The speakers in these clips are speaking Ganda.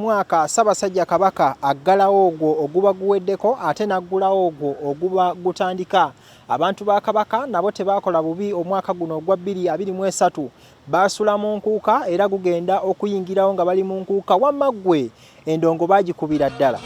mwaka Ssaabasajja Kabaka aggalawo ogwo oguba guweddeko ate n'aggulawo ogwo oguba gutandika. Abantu ba Kabaka nabo tebaakola bubi omwaka guno ogwa 2023. Baasula mu nkuuka era gugenda okuyingirawo nga bali mu nkuuka wamma ggwe endongo baagikubira ddala.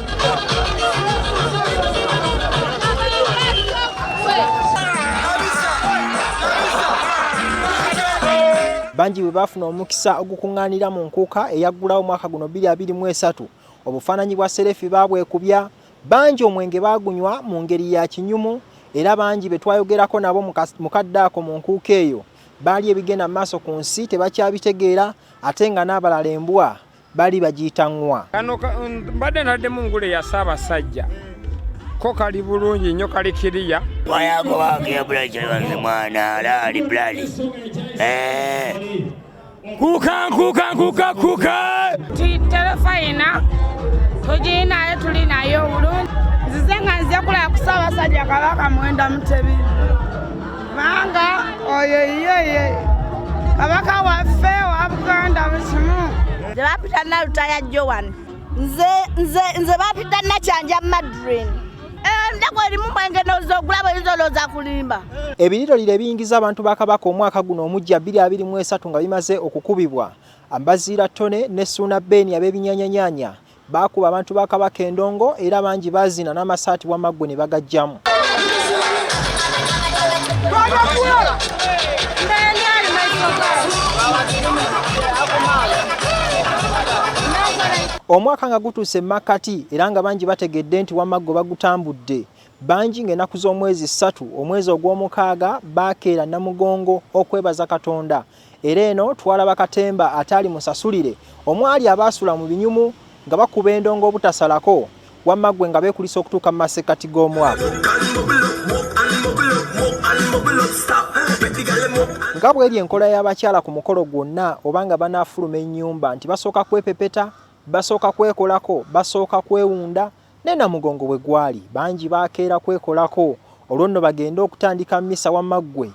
Bangi bwe baafuna omukisa ogukuŋŋaanira mu nkuuka eyaggulawo omwaka guno 2023, obufaananyi bwa serefi baabwekubya, bangi omwenge baagunywa mu ngeri ya kinyumu era bangi be twayogerako nabo mu kadde ako mu nkuuka eyo baali ebigenda mu maaso ku nsi tebakyabitegeera ate nga n'abalala embwa bali bagiyita ŋŋwa. Kano mbadde ntaddemu ngule ya Ssaabasajja ko kali bulungi nnyo kali kiriya. Kuka nkuka nkuka kuka. Terefayina tugirinayo tuli nayo bulungi. Nzize nga nze kulaba ku Ssaabasajja Kabaka Muwenda Mutebi kubanga oyo ye ye Kabaka waffe wa Buganda bukimu. Nze bampita Nalutaya Joan. Nze nze nze bampita Nakyanja Madrine. Endeku erimu mwenge n'ozza ogulaba oyinza olowooza kulimba. Ebiriroliro ebiyingiza abantu ba Kabaka omwaka guno omuggya 2023 nga bimaze okukubibwa, Mbaziira Tonny ne Ssuuna Ben ab'ebinyaanyanyaanya baakuba abantu ba Kabaka endongo era bangi baazina n'amasaati wamma ggwe ne bagaggyamu. Omwaka nga gutuuse mu makkati era nga bangi bategedde nti wamma ggwe bagutambudde, bangi ng'ennaku z'omwezi ssatu omwezi ogw'omukaaga baakeera Namugongo okwebaza Katonda era eno twalaba katemba ataali musasulire omwali abaasula mu binyumu nga bakuba endongo obutasalako wamma ggwe nga beekulisa okutuuka mu masekkati g'omwaka. Nga bw'eri enkola y'abakyala ku mukolo gwonna oba nga banaafuluma ennyumba nti basooka kwepepeta, basooka kwekolako, basooka kwewunda ne Namugongo bwe gwali bangi baakeera kwekolako olwo nno bagende okutandika mmisa wamma ggwe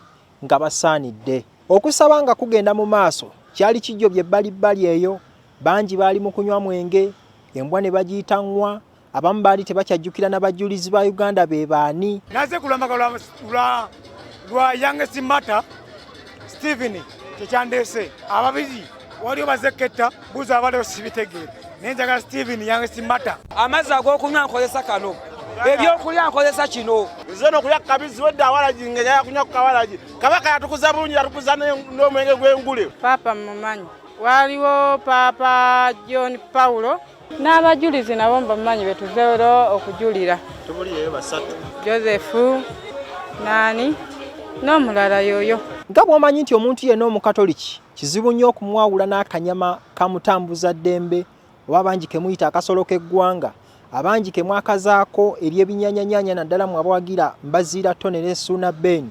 nga basaanidde. Okusaba nga kugenda mu maaso kyali kijjobya ebbalibbali eyo, bangi baali mu kunywa mwenge, embwa ne bagiyita ŋŋwa, abamu baali tebakyajjukira na bajulizi ba Uganda be baani. Naze kulamaga lwa, lwa, lwa youngest martyr Stephen kyekyandeese ababiri waliwo baze ketta buuza abaliwo sibitegeera naye njagala Stephen youngest martyr. Amazzi ag'okunywa nkozesa kano, ebyokulya nkozesa kino. Nze nokulya kabizi wedda awalagi nga njagala kunywa ku kawalagi. Kabaka yatukuza bulungi, yatukuza n'omwenge gw'engule. Paapa mumanyi, waliwo Paapa John Paulo n'abajulizi nabo mbamanyi betuzeero okujulira. Tubulireyo basatu. Joseph nani n'omulala yoyo. Nga bw'omanyi nti omuntu yenna Omukatoliki kizibu nnyo okumwawula n'akanyama ka mutambuza ddembe oba bangi ke muyita akasolo k'eggwanga, abangi ke mwakazaako ery'ebinyaanyanyaanya naddala mmwe abawagira Mbaziira Tonny ne Ssuuna Ben.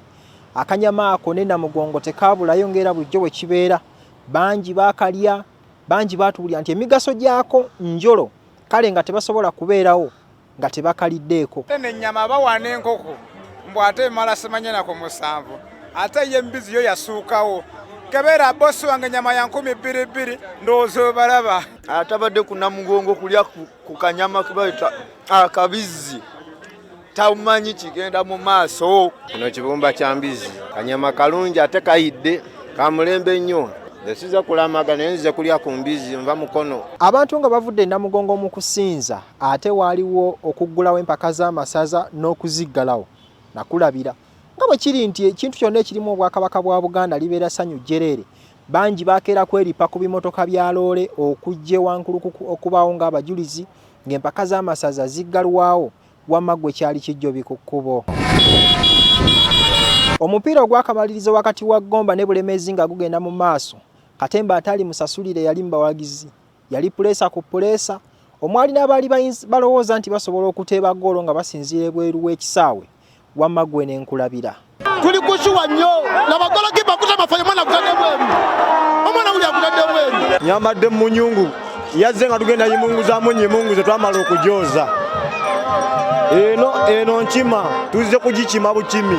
Akanyama ako ne Namugongo tekaabulayo ng'era bulijjo bwe kibeera. Bangi baakalya, bangi baatuwulira nti emigaso gyako njolo kale nga tebasobola kubeerawo nga tebakaliddeeko. Ate n'ennyama bawa n'enkoko mbu ate emala simanya nako musanvu ate ye embizi yo yasuukawo. Kebera bosi wange ennyama ya 2000 ndowooza obalaba. Atabadde ku Namugongo kulya ku kanyama ke bayita akabizzi tamanyi kigenda mu maaso. Kino kibumba kya mbizzi, kanyama kalungi ate kayidde, ka mulembe nnyo. Nze size kulamaga naye nzize kulya ku mbizzi nva Mukono. Abantu nga bavudde e Namugongo mu kusinza ate waaliwo okuggulawo empaka z'amasaza n'okuziggalawo nakulabira. Nga bwe kiri nti ekintu kyonna ekirimu Obwakabaka bwa Buganda libeera ssanyu jjereere, bangi bakeera kweripa ku bimotoka bya loole okujja e Wankulukuku okubaawo ng'abajulizi ng'empaka z'amasaza ziggalwawo wamma ggwe kyali kijjobi ku kkubo. Omupiira ogw'akamalirizo wakati wa Gomba ne Bulemeezi nga gugenda mu maaso, katemba ataali musasulire yali mu bawagizi. Yali puleesa ku puleesa omwali n'abaali balowooza nti basobola okuteeba ggoolo nga basinziira ebweru w'ekisaawe wamma ggwe ne nkulabira. Tuli kushuwa nnyo laba golokipa kutama fanya omwana akutadde bweru, omwana wuli akutadde bweru. Nyambadde munyungu yazze nga tugenda yimunguzaamu nyimunguze twamala okugyoza eno eno nkima tuzze kugikima bukimi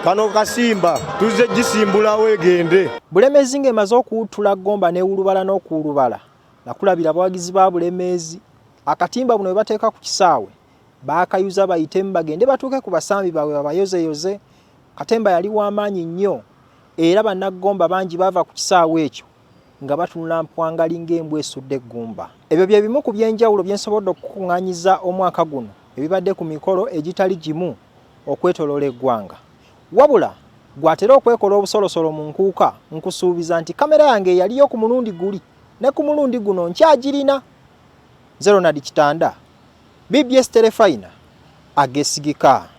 kano kasimba tuzze gisimbulawo egende. Bulemezi ng'emaze okuwuttula Gomba n'ewulubala n'okuwulubala. Nakulabira abawagizi ba Bulemeezi akatimba buno bwe bateeka ku kisaawe baakayuza bayitemu bagende batuuke ku basambi baabwe babayozeyoze. Katemba yali w'amaanyi nnyo era bannaggomba bangi baava ku kisaawe ekyo nga batunula mpwangali ng'embwa esudde eggumba. Ebyo bye bimu ku by'enjawulo bye nsobodde okukuŋŋaanyiza omwaka guno ebibadde ku mikolo egitali gimu okwetoloola eggwanga. Wabula gw'atera okwekola obusolosolo mu nkuuka nkusuubiza nti kamera yange eyaliyo ku mulundi guli ne ku mulundi guno nkyagirina. Nze Ronald Kitanda, BBS Terefayina ageesigika.